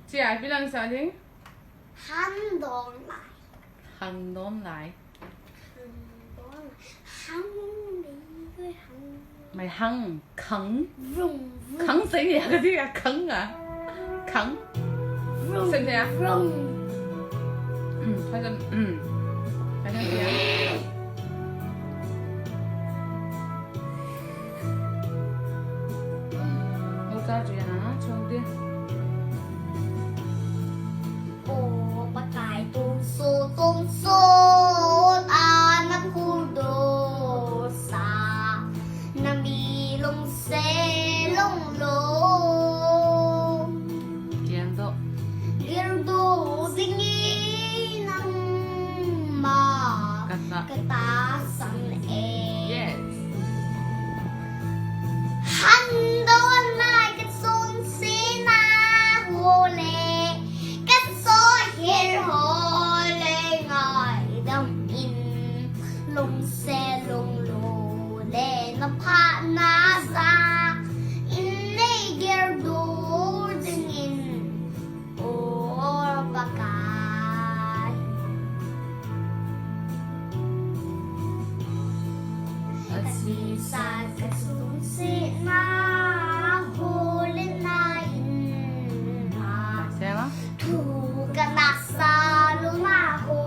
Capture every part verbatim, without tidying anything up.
Sia, ipi lang sa ding? Hang don lai. Hang don lai. Hang don lai. Hang ni ko hang. Mai hang, khang. Vroom vroom. Khang sei ni ka ti a khang a. Khang. Vroom Sei ni a. Vroom. Um, hai dan. Um. Hai dan ya. Mo ta ji ha, chong de. O Pakai, tonsot tonsot a na khuldousa, na mi lungset lunglou. Geldoh. Geldoh jingin nangma Ka ta. Ka tahsan e. Yes. Hang don lai ka chonsetna ho le, ka sohil ho le ngaidam in, lungset lunglou le na phatna jal in, nei geldoh jingin, O Pakai. Ka sisa ka chonsetna ho le na in a, Sema. thu ka nasa louna ho,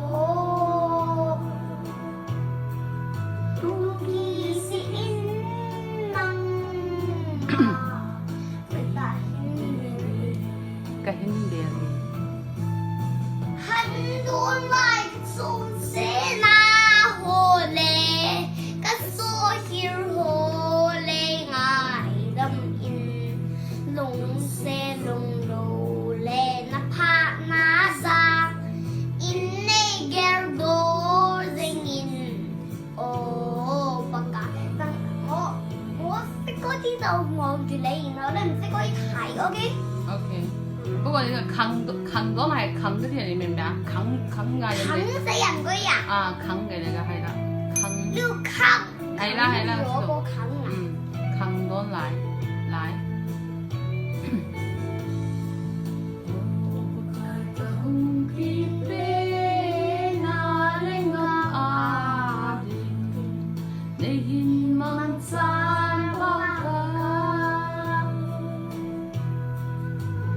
thu kisih in nangma Ka hin bel. Ka hin bel. Hang don lai ka chonsetna ho le, ka sohil ho le ngaidam in, lungset lunglou le na phatna jal in, nei geldoh jingin, O Pakai. Tang, o, o, se ko ti tao mo delay no, then se ko i khai, okay? Okay. Ko ko ni khang, khang don lai, khang ka ti ni mem ba. Khang, khang ngai. Khang se yang ko ya. Ah, khang ngai le ka hai la. Khang. Lu khang. Hai la, hai la. Lu ko khang na. Um, khang don lai, lai.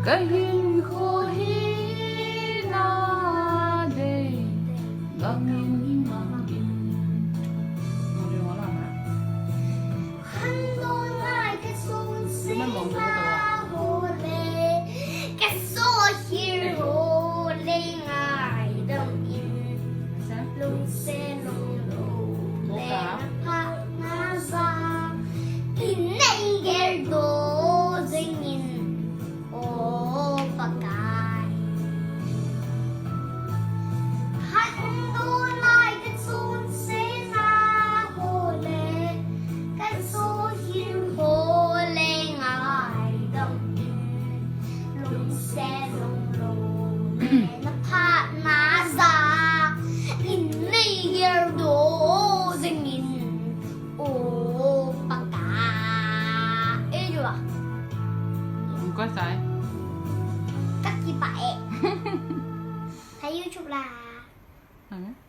Ka hinkho hi na dei bangin